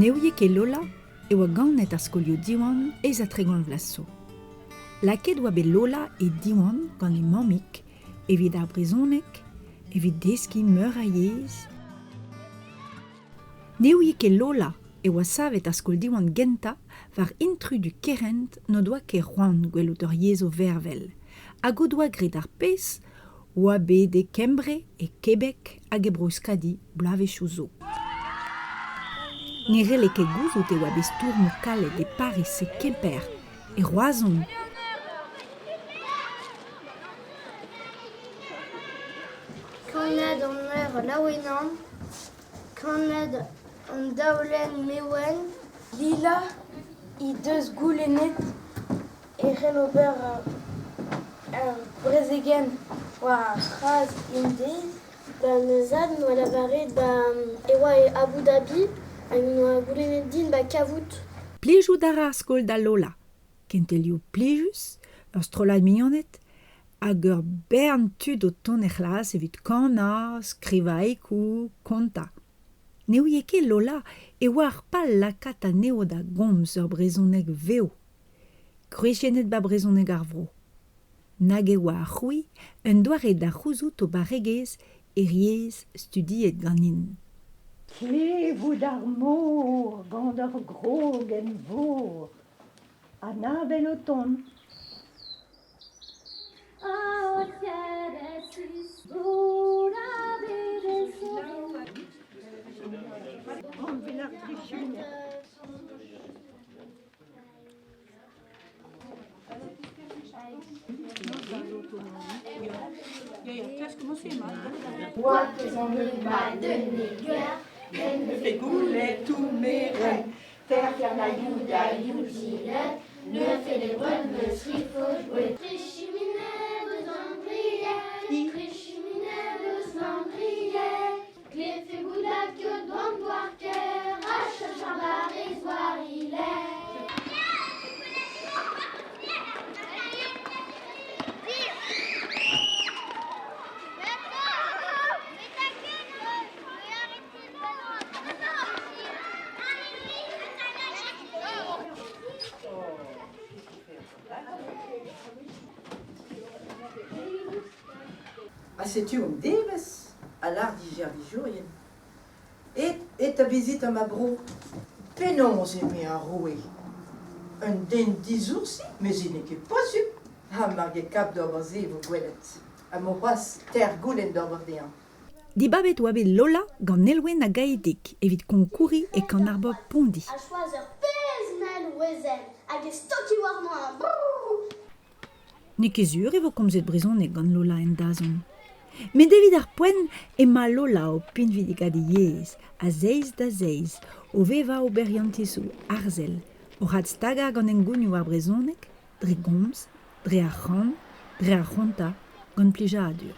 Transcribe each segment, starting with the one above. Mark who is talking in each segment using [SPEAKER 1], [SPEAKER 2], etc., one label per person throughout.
[SPEAKER 1] Ne ouie ket Lola e oa ganet ar skolioù Diwan eizh ha 30 vloaz zo. Lakaet oa bet Lola e Diwan gant he mammig evit ar brezhoneg, evit deskiñ meur a yezh. Ne ouie ket Lola e oa savet ar skol Diwan gentañ war intrudu kerent n'o doa ket c'hoant gwelout ur yezh o vervel hag o doa graet ar pezh oa bet e Kembre, e Kebek hag e Bro-Euskadi bloavezhioù zo. Ne c'helle ket gouzout e oa bet stourmoù kalet e Pariz, e Kemper, e Roazhon.
[SPEAKER 2] Kannad an eur Laouenan, kannad an daolenn Mewen.
[SPEAKER 3] Lila he deus goulennet e c'hell ober ur brezegenn war ar c'hras Indez.
[SPEAKER 2] Ba ma zad 'noa lavaret ba e oa e Abu Dhabi hag 'noa goulennet din ba kavout.
[SPEAKER 1] Plijout a ra ar skol da Lola. Kentelioù plijus, ur strollad mignoned hag ur bern tud o tont er c'hlas evit kanañ, skrivañ haïkoù, kontañ. Ne ouie ket Lola e oa ar pal lakaat anezho da gomz ur brezhoneg vev. Gwriziennet 'ba brezhoneg ar vro. Nag e oa ar c'hrouiñ un doare da c'houzout o barregezh er yezh studiet ganin.
[SPEAKER 4] Klevout ar mor gant ur grogenn-vor, an avel o tont.
[SPEAKER 5] Ha setu hon devezh, a lâr dijervijourien. Et da vizitañ ma bro. Penaos eme ar roue? Un den disoursi? Met se n'eo ket posupl. Ha mar get kap d'ober se e vo gwelet. Ha 'mo c'hoazh teir goulenn d'ober dezhañ.
[SPEAKER 1] Dibabet oa bet Lola gant Nolwenn ha Gaedig evit konkouriñ e kan ar bobl Pondi.
[SPEAKER 2] Ha choaz ur pezh mell wezenn hag e stoki warnañ brrr.
[SPEAKER 1] N'eo ket sur e vo komzet brezhoneg gant Lola en dazont. Met evit ar poent emañ Lola o pinvidikaat he yezh, a zeiz da zeiz, o vevañ oberiantizoù arzel, oc'h adstagañ gant hengounioù ar brezhoneg, dre gomz, dre ar c'han, dre ar c'hontañ, gant plijadur.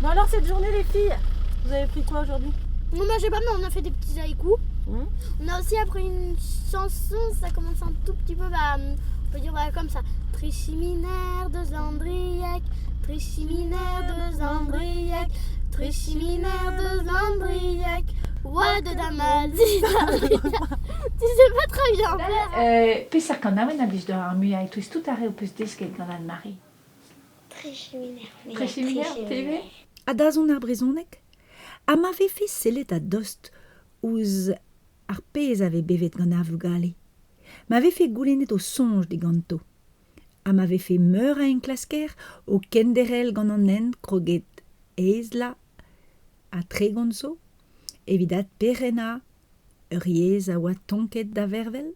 [SPEAKER 3] Bon alors cette journée les filles, vous avez pris quoi aujourd'hui?
[SPEAKER 2] Non, moi j'ai pas, mais on a fait des petits haïkus. On a aussi appris une chanson, ça commence un tout petit peu, bah, on peut dire bah, comme ça. Trichiminer de Zandriek, Trichiminer de Zandriek, Trichiminer de Zandriek, Oa de Damazi. Tu sais pas très bien faire.
[SPEAKER 1] Peseurt kanaouenn a blij deoc'h ar muiañ e-touez tout ar re ho peus desket gant Anne-Marie?
[SPEAKER 2] Trichiminer.
[SPEAKER 1] Trichiminer, TV? Ha dazont ar brezhoneg? Ha ma vefe sellet a-dost ouzh ar pezh a vez bevet gant ar vugale? Ma vefe goulennet o soñj diganto? Ha ma vefe meur a enklasker o kenderc'hel gant an hent kroget aes-la ha 30 zo evit adperc'hennañ ur yezh a oa tonket da vervel?